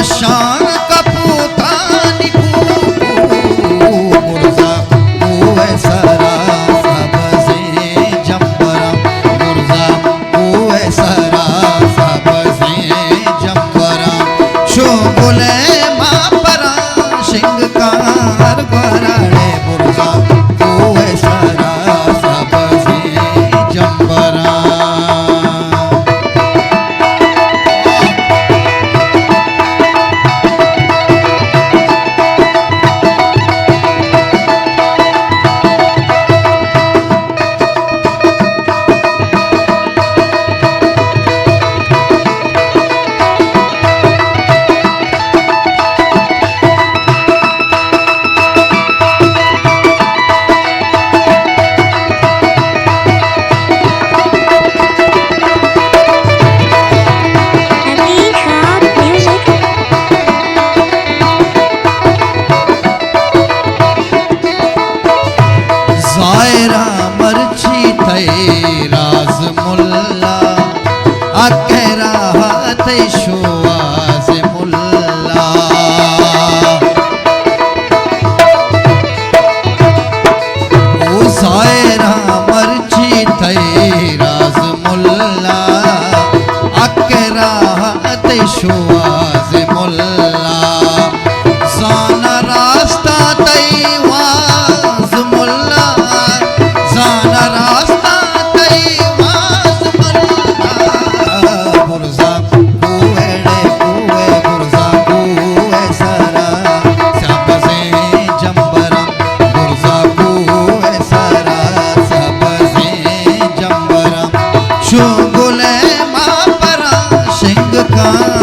شان کپوتانی کوکو، برزا کوہ سرا سبزیں جمبراں، برزا کوہ سرا سبزیں جمبراں، چو گلیں ماپراں شنگ کار گوراڑے، برزا کوہ سرا سبزیں جمبراں۔ ظاہرا مرچی تئی راز ملا، اکہ راہ تئی شواز ملا۔ او ظاہرا مرچی تئی راز ملا، اکہ راہ تئی شواز ملا۔ زان راستا تئی واز ملا، زان راستا تئی واز ملا۔ برزا کوہڑے کوہ، برزا کوہ سرا سبزیں جمبراں، برزا کوہ سرا سبزیں جمبراں، چو گلیں ماپراں شنگ کاں